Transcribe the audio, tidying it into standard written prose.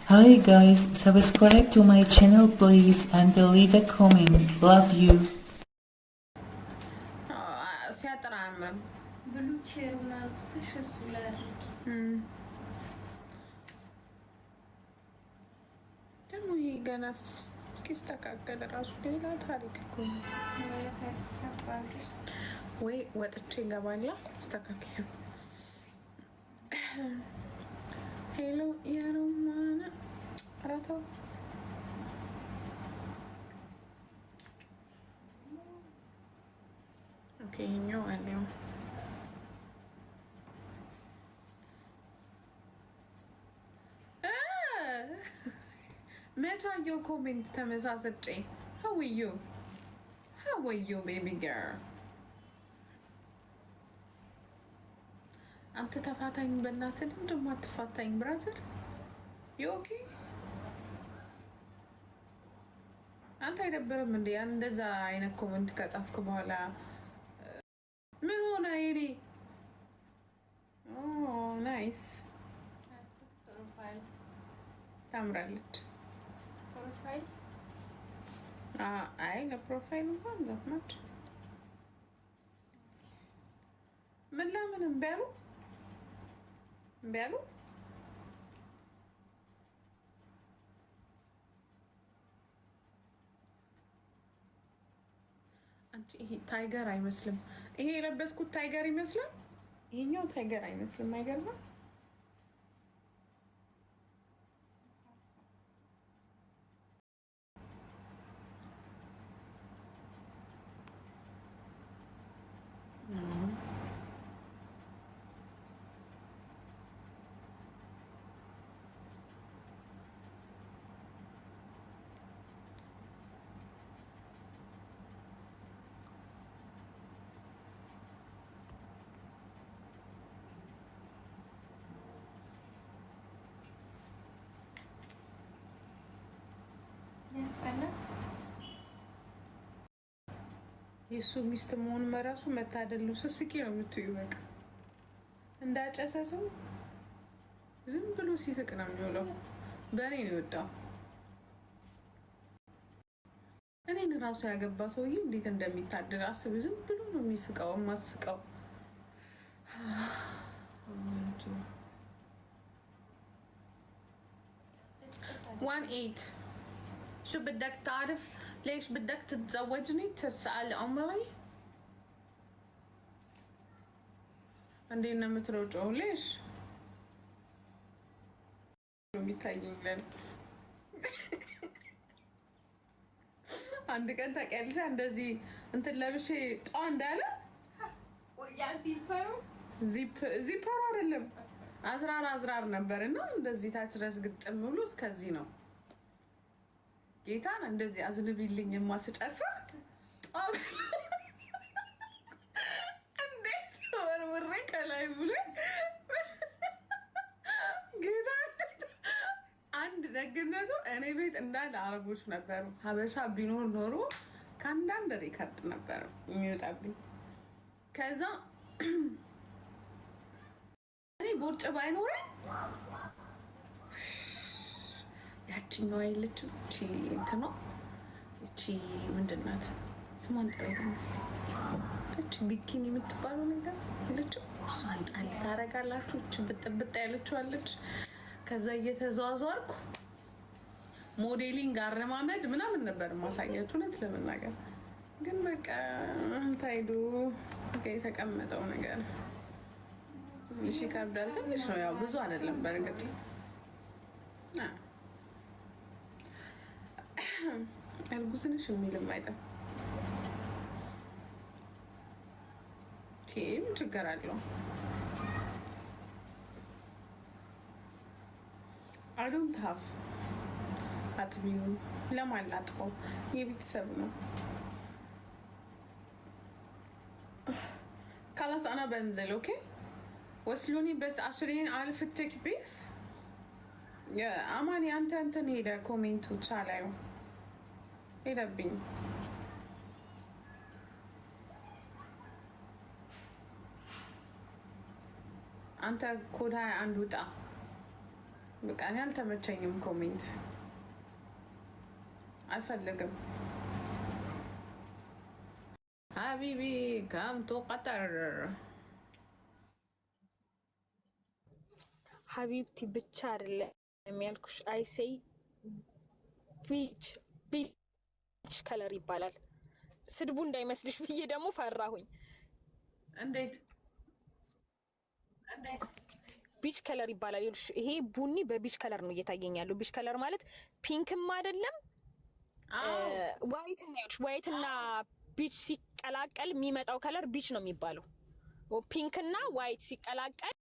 Hi guys, subscribe to my channel please and leave a comment. Love you. ሲያጥር አያምርም። ብሉ ቼሩን አምጥተሽ እሱ ላይ አድርጊ። ደግሞ ይሄ ገና እስኪስተካከል ራሱ ሌላ ታሪክ እኮ ነው። ወይ ወጥቼ ይገባላ አስተካክዩ። Hello የሮማን ኧረ ተው። Okay ይኸኛው አለው። መቻየው comment ተመሳሰጨ። How are you? How are you, baby girl? አንተ ተፋታኝ፣ በእናትህ ለምን ደግሞ አትፋታኝ? Brother, you okay? አንተ አይደብርም እንዴ? ያን እንደዛ አይነት comment ከጻፍክ በኋላ ምን ሆነ? የኔ nice ታምራለች። አይ ለ profile እንኳን that ምን ለምን እምቢ አሉ? እምቢ አሉ። አንቺ ይሄ tiger አይመስልም። ይሄ የለበስኩት tiger ይመስላል። ይሄኛው tiger አይመስልም። አይገርምም? ያስጠላል። የእሱ ሚስት መሆን መራሱ መታደል ነው። ስስቂ ነው የምትዩ። በቃ እንዳጨሰ ሰው ዝም ብሎ ሲስቅ ነው የሚውለው። በእኔ ነው የወጣው። እኔን ራሱ ያገባ ሰውዬ እንዴት እንደሚታደል አስብ። ዝም ብሎ ነው የሚስቀው የማስቀው። 18. شو بدك تعرف ليش بدك تتزوجني؟ تسأل عمري. እንዴት ነው የምትሮጨው? ليش የሚታየኝ ለን አንድ ቀን ታውቂያለሽ፣ እንደዚህ እንትን ለብሼ ጧ እንዳለ zipper ኡ አይደለም አዝራር አዝራር ነበር እና እንደዚህ ታች ድረስ ግጥም ብሎ እስከዚህ ነው። ጌታን እንደዚህ አዝንቢልኝ የማስጨፍር እንዴት ወርውሬ ከላይ ብሎ ጌታ። አንድ ደግነቱ እኔ ቤት እንዳለ አረቦች ነበሩ። ሀበሻ ቢኖር ኖሮ ከአንዳንድ record ነበር የሚወጣብኝ። ከዛ እኔ ቦርጭ ባይኖረኝ ያችኛዋ የለችም። እቺ እንትኗ እቺ ምንድን ናት? ስሟን ጥሬልኝ እስኪ። እቺ bikini የምትባለው ነገር የለችም። እሷን ጣል ታደርጋላችሁ። እቺ ብጥብጥ ያለችው አለች። ከዛ እየተዟዟርኩ modeling አረማመድ ምናምን ነበር ማሳያችሁ። እውነት ለመናገር ግን በቃ ታይዶ የተቀመጠው ነገር ትንሽ ይከብዳል። ትንሽ ነው ያው ብዙ አይደለም በእርግጥ። እርጉዝ ነሽ የሚልም አይጠም። ምን ችግር አለው? I don't have አጥቢውን ለማን ላጥበው? የቤተሰብ ነው። خلاص أنا بنزل. Okay, وصلوني بس 20,000 تكبيس. አማን አንተ እንትን ሄደ comment ኡ ቻላዩ ሄደብኝ። አንተ ኮድ 21 ውጣ። በቃ እኔ አልተመቸኝም። Comment አልፈልግም። حبيبي come to ቀጠር። حبيبتي ብቻ አይደለም ያልኩሽ። I say beige፣ beige color ይባላል። ስድቡ እንዳይመስልሽ ብዬ ደግሞ ፈራሁኝ። እንዴት? Beige color ይባላል። ይኸውልሽ ይሄ ቡኒ በ beige color ነው እየታየኝ ያለው። Beige color ማለት pink ም አይደለም white እና፣ ይኸውልሽ white እና beige ሲቀላቀል የሚመጣው color beige ነው የሚባለው። Pink እና white ሲቀላቀል